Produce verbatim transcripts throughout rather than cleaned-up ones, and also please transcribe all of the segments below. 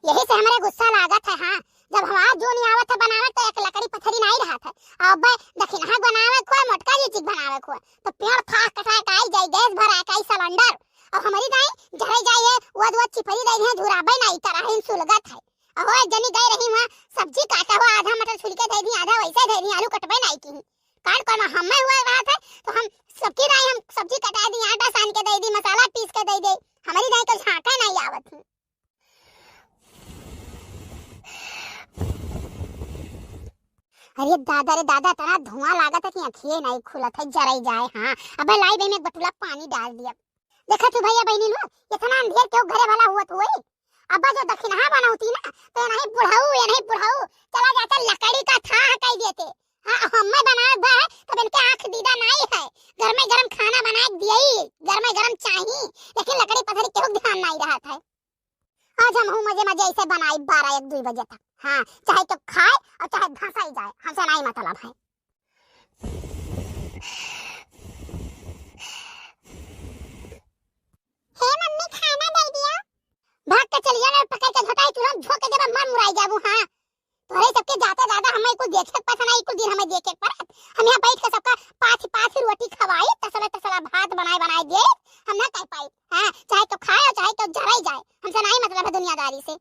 यही से हमरे गुस्सा लागत है। हाँ, जब हमार जो नहीं आवत है बनावे तो एक लकड़ी पथरी नहीं रहत है। अब दखिनहा बनावे को है, मोटका जी चीज बनावे को है, तो पेड़ फाह कटाए के आई जाई, गैस भराए के आई सिलेंडर। अब हमारी दाई जरे जाई है, वो दो चिपरी दे हैं, झुराबे नहीं करा है, सुलगत है। अब वो एक जनी गई रही वहाँ सब्जी काटा हुआ, आधा मटर छुलके दे दी, आधा वैसे दे दी, आलू कटबे नहीं की। काट कर हमें हुआ रहा था, तो हम सबकी दाई हम सब्जी कटा दी, आटा सान के दे दी, मसाला पीस के दे दे। हमारी दाई को झांका नहीं आवत है। अरे दादा रे दादा, इतना धुआं लागत है कि आँखिए नहीं खुलत है, जरई जाए। हाँ, अबे लाई बे में एक बटुला पानी डाल दिया। देखा तू भैया बहनी लोग, इतना अंधेर क्यों घरे भला हुआ तू वही? अब्बा जो दखिनहा बनौती ना, तो ये नहीं बुढ़ऊ, ये नहीं बुढ़ऊ, चला जाता लकड़ी का थाह कह देते। हाँ, हमें बनाए बा है, तब इनके आँख दीदा नहीं है। गरमे गरम खाना बनाए दिए, गरमे गरम चाही, लेकिन लकड़ी पथरी केहू ध्यान नहीं रहत है। आज हम हूँ मजे मजे ऐसे बनाई बारह एक दुई बजे तक। हाँ, चाहे तो खाए और चाहे धंसाई जाए, हमसे नहीं मतलब है। हे मम्मी, खाना दे दिया। भाग के चलिया ना, पकड़ के झोटाई तुरंत झोंक के जब मन मुराई जाबू। हाँ, तोहरे सबके जाते दादा हमें कुल देखे के पता नहीं, कुल दिन हमें देखे के पड़त। हम यहाँ बैठ के सबका पाथी पाथी रोटी खवाई, तसला तसला भात बनाए बनाए दे, हम ना कह पाई। हाँ, चाहे तो खाए और चाहे तो जराई जाए, हमसे नहीं मतलब है दुनियादारी से।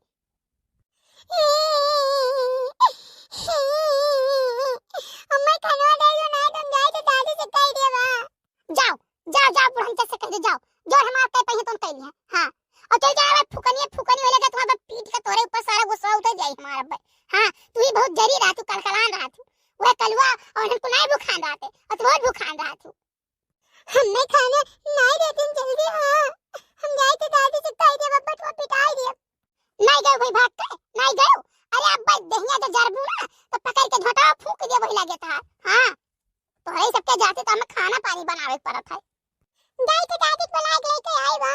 अम्मा, खाना दे दो ना, तुम जाए तो दादी से कह दिया बा। जाओ, जाओ, जाओ, बुढ़न से कह दे, जाओ। जो हमार कह पाई तुम कह लिया। हाँ, और चल जाओ, फुकनिया फुकनी हो लगे, तुम्हारे पीठ के तोरे ऊपर सारा गुस्सा उतर जाए हमारा। हाँ, तू ही बहुत जरी रहा, तू कलकलान रहा, तू वह कलुआ और हमको नहीं भुखान रहा थे, और तू बहुत भुखान रहा, तू। हम नहीं खाना, नहीं देती जल्दी। हाँ, हम जाए थे दादी से कह दिया, बब्बा तो पिटाई दिया। नहीं गयो भाई भाग के, नहीं गयो। अरे अब्बा दहिया जो जरबू ना, तो पकड़ के झोटा फूंक दिया वही लगे था। हाँ, तोहरे सबके जाते तो हमें खाना पानी बनावे के पड़त है। जाए थे दादी के बुला के लेके आई बा।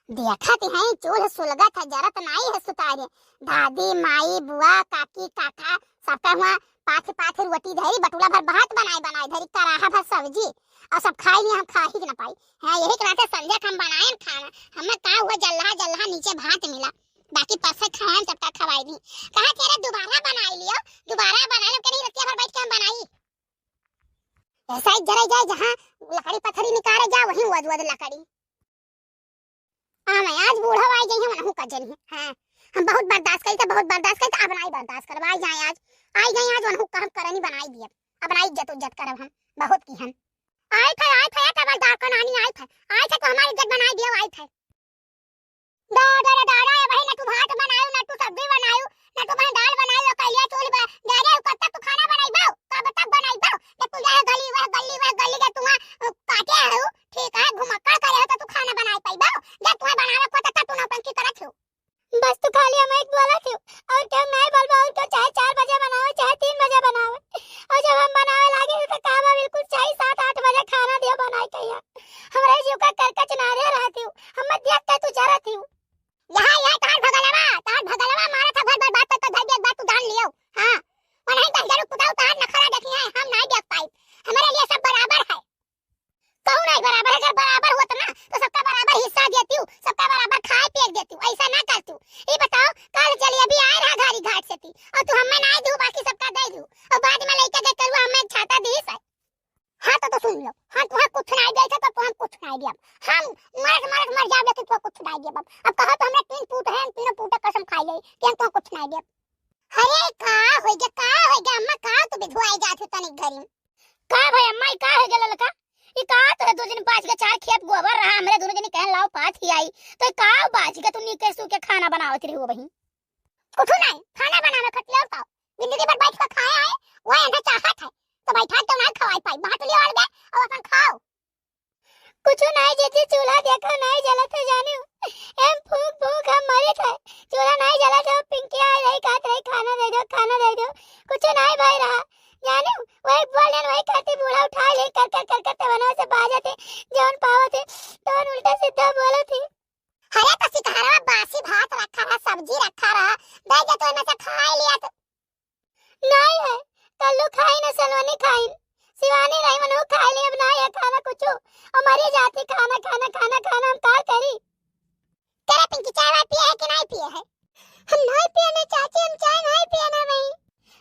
देखत हैं चूल्ह सुलगत है, जरत नाई है सुतारे। दादी, माई, बुआ, काकी, काका, सबका हुआ पाथ पाथ रोटी धरी, बटुला भर भात बनाए बनाए धरी, कराहा भर सब्जी, और सब खाई नहीं, हम खा ही न पाई। हाँ, यही के नाते संझा के हम बनाए न खाना, हमें का हुआ, जल्हा जल्हा नीचे भात मिला, बाकी परसे खाए सबका खवाई दी। कहा तेरे दोबारा बनाई लियो, दोबारा बना लो, कहीं रतिया भर बैठ के हम बनाई। ऐसा ही जरा जाए जहाँ लकड़ी पत्थरी निकाले जा, वहीं वद वद लकड़ी। हाँ, मैं आज बूढ़ा आई गई हूँ, वनहु का जन है। हाँ, हम बहुत बर्दाश्त करी थे, बहुत बर्दाश्त करी थे, अब नहीं बर्दाश्त करब, आई जाए आज, आई गई आज, वनहु का हम करनी बनाई दिए, अब नहीं इज्जत उज्जत करब हम, बहुत की हम। आई थे, आई थे, डबल दार का नानी आई थे, आई थे तो हमारी इज्जत बनाई दियो, आई थे। दादा रे दादा, ए भाई, ना तू भात बनायो, ना तू सब्जी बनायो, ना तू भाई दाल बनायो, कलिया चूल बा-, दादा, कब तक तू खाना बनाइबो? कब तक बनाइबो? जब तू यह गली, वह गली, वह गली के तू वहाँ, अ, काटे हो, ठीक है, घुमक्कड़ करे हो तो तू खाना बनाए पाइबो? जब तुम्हें बनावे को तो तब तू नौटंकी करत हो। बस तू खाली हम एक बोला थी, और क्यों नहीं बोलबो, और क्यों चाहे चार बजे बनाओ, चाहे तीन बजे बनाओ, और जब हम बनावे लागे तो कहबा बिल्कुल चाहे सात आठ बजे खाना दियो बनाए के यहाँ। हमरा जीव का करकच नारे रहती हूँ, हम देख के तू जरत ही हूँ। यहाँ, यहाँ तहार भगलवा, तहार भगलवा मारा था घर भर बात, तो घर के बात तू जान लियो। हाँ, वनही दस जरूर कुदाऊ तहार नखरा देखी है, हम नहीं देख पाई। हमारे लिए सब बराबर है। कहूँ नहीं बराबर, अगर बराबर होत ना, तो सबका बराबर हिस्सा देती हूँ, सबका बराबर खाए पिए देती हूँ, ऐसा ना करती हूँ। ये बताओ, कल चली अभी आए रहा घारी घाट से थी, और तू हमें नहीं दू, बाकी सबका दे दू, और बाद में लइका के करुआ हमें छाता दी है। हाँ, तो, तो सुन लो, हम तुम्हें कुछ नहीं दे थे, तो तुम कुछ नहीं दिया। हम मरत, मरत मर जाओगे, तो तुम्हें कुछ नहीं दिया। अब, अब कहो तो हमरा तीन पूत है, हम तीनों पूत कसम खाई ले कि हम तुम्हें कुछ नहीं दिया। अरे, का होइगे, का होइगे, अम्मा, का तू बिधुआई जात हो तनिक घरी में? का भाई अम्मा, ई का होइगे ललका? ई का तोरे दो दिन बाज के चार खेप गोबर रहा, हमरे दोनों जनी कहन लाओ पात ही आई, तो ई का बाज के तू नीके सूखे खाना बनावत रही हो बहिन? कुछ नहीं, खाना बनावे खटिया उठाओ, जिंदगी भर बैठ के खाए आए, वह एंधा चाहत है, तो बैठा तो ना खवाई पाई, बांट लियो अलगे और अपन खाओ। कुछ नहीं जीजी, चूल्हा देखा नहीं जलत है जानू, एम फूंक फूंक हम मरे थे, चूल्हा नहीं जलत है, पिंकी आई रही कहत रही खाना दे दो, खाना दे दो, कुछ नहीं भाई रहा जानू, वही बोल रहे वही करती बूढ़ा उठा ले कर कर कर कर तवनो से बाजत है, जौन पावत है तौन उल्टा सीधा बोलत है। अरे तो सिकहरवा बासी भात रखा रहा, सब्जी रखा रहा, दे दे तो एमे से खाए लिया तो। नहीं है, कल्लू खाई न सलोनी खाई, शिवानी रही मनु खाई ली, अब नहीं है खाना कुछ, और मरी जाती खाना खाना खाना खाना, हम का करी? तेरे पिए है कि नहीं पिए है? हम नहीं पिए ना चाची, हम चाय नहीं पिए ना भाई।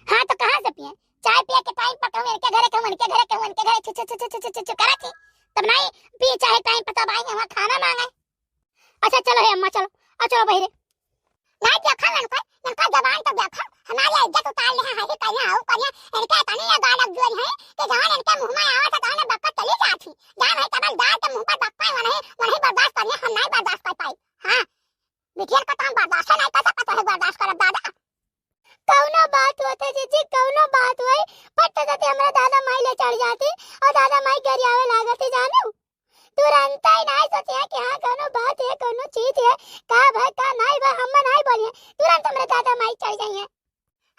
हाँ तो कहाँ से पिए? चाय पिए के टाइम पर कहूँ इनके घरे, कहूँ इनके घरे, कहूँ इनके घरे, छु, छु, छु, छु, छु, छु, छु करत ही। तब नहीं पी चाहे टाइम पर, तब आई वहाँ खाना मांगे। अच्छा चलो हे अम्मा, चलो, आ चलो बहिरे। नहीं देखा इनका, इनका जबान तो देखा, हमारी इज्जत उतार ले है, है करिया, हाउ करिया, इनके इतनी ये गालक जोर है कि जहाँ इनके मुँह में आवा था, तहाँ बक्का चली जाती। जहाँ नहीं तबल दाल के मुँह पर बक्का है, वहीं, वहीं बर्दाश्त करिए, हम नहीं बर्दाश्त कर पाई। हाँ, बिटियन का तो हम बर्दाश्त नहीं कर सकते, तो है बर्दाश्त करब दादा। कौनो बात होते जीजी, कौनो बात होई, पट्ट से हमरा दादा माई ले चढ़ जाती और दादा माई गरियावे लागती, जानू। तुरंत ही नहीं सोचे कि हाँ कौनो बात है, कौनो चीज है, का भाई का नहीं बा, हम नहीं बोलिए, तुरंत हमरे दादा माई चढ़ जाइए।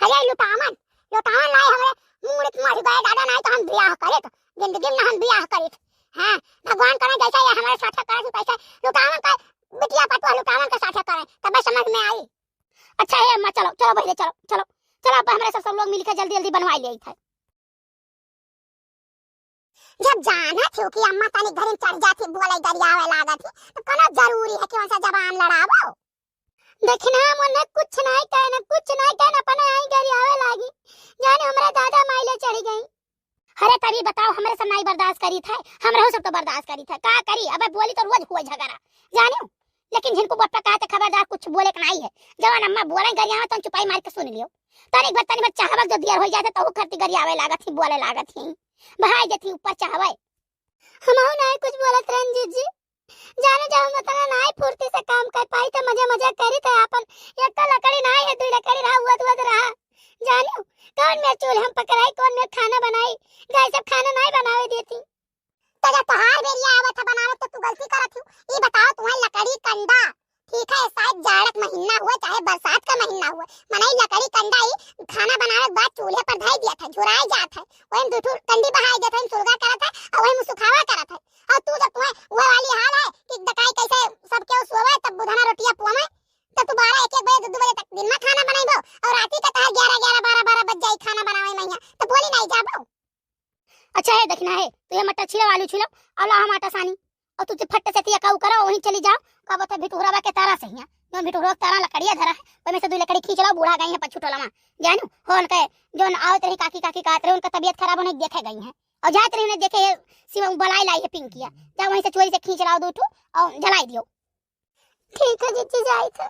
अरे लुटावन, लुटावन नहीं हमरे मूड़ के मर गए दादा, नहीं तो हम बियाह करित, जिंदगी में हम बियाह करित। हाँ, भगवान करे जैसा ये हमारे साथे करे तैसा लुटावन का बिटिया पतुआ लुटावन के साथे करे, तब समझ में आई। अच्छा हे अम्मा, चलो, चलो बहिरे, चलो, चलो, चलो, अब हमरे सब, सब लोग मिलके जल्दी, जल्दी बनवाई ले आई थे। जब जानत हो कि अम्मा तनी घरे चढ़ जाती, बोले गरियावे लागत ही, तो कोनो जरूरी है कि उनसे जबान लड़ावो? देखना, मने कुछ नहीं कहना, कुछ नहीं कहना, अपने आई गरियावे लागी। जाने हमरे दादा माई ले चढ़ी गई। अरे तभी बताओ, हमरे सब नहीं बर्दाश्त करी थे, हमरे सब तो बर्दाश्त करी थे, का करी? अबे बोली तो रोज हुआ झगड़ा, जानियो। लेकिन जिनको बप्पा कहा थे खबरदार कुछ बोले के नहीं है, जवान अम्मा बोले गरियावे तो चुपाई मार के सुन लियो। तनिक भर, तनिक भर चाहवक जो दियर हो जाते तो खरती गरियावे लागत ही, बोले लागत ही, बहाई देती ऊपर चाहवे। हमहू नहीं कुछ बोलत रहन जीजी। जाने जब हम उतना नाई फुर्ती से काम कर पाई तो मजा मजा करी थे आपन। एक तो लकड़ी नाई है, दुई लकड़ी रहा, हुआ हुआ रहा। जानियो, कौन मेर चूल्हा में पकड़ाई, कौन मेर खाना बनाई, गाय सब खाना नाई बनावे देती। तो जब तोहार बेरिया आवत है बनावत तो तू गलती करत हूँ। ई बताओ तुम्हें लकड़ी कंडा, ठीक है, शायद जाड़क महीना हुआ चाहे बरसात का महीना हुआ, मनई लकड़ी कंडा ही खाना बनावे के बाद चूल्हे पर धई दिया था, झुराए जात है, वही में दू ठो कंडी बहाई देत है, सुलगा करत है और वही में सुखावा करत है। और तू जब तुम्हें वह वाली हाल है कि दकाई कैसे सबके सोवे तब बुधना रोटियां पुआवे, तो तू बारह एक एक बजे दो दो बजे तक दिन में खाना बनाइबो और राती का तहार ग्यारह ग्यारह बारह बारह बज जाई खाना बनावे में, तो बोली नहीं जाबो। अच्छा हे दखिना हे, तू ये मटर छीलो, आलू छीलो, और ला हम आटा सानी, और तू फट से तिया काऊ करो, वहीं चली जाओ, का बता भिटुहरावा के तारा से हिया, जो भिटुहरा तारा लकड़िया धरा है, वही में से दो लकड़ी खींच लाओ, बूढ़ा गई है पछुटोला में, जानू हो उनके जो आवत रही काकी काकी कहत रहे, उनका तबीयत खराब होने देखे गई है, और जात रही उन्हें देखे ये सिवा बलाई लाई है पिंकिया, जा वहीं से चोरी से खींच लाओ दो ठो और जलाई दियो। ठीक है जीजी, जाई थे।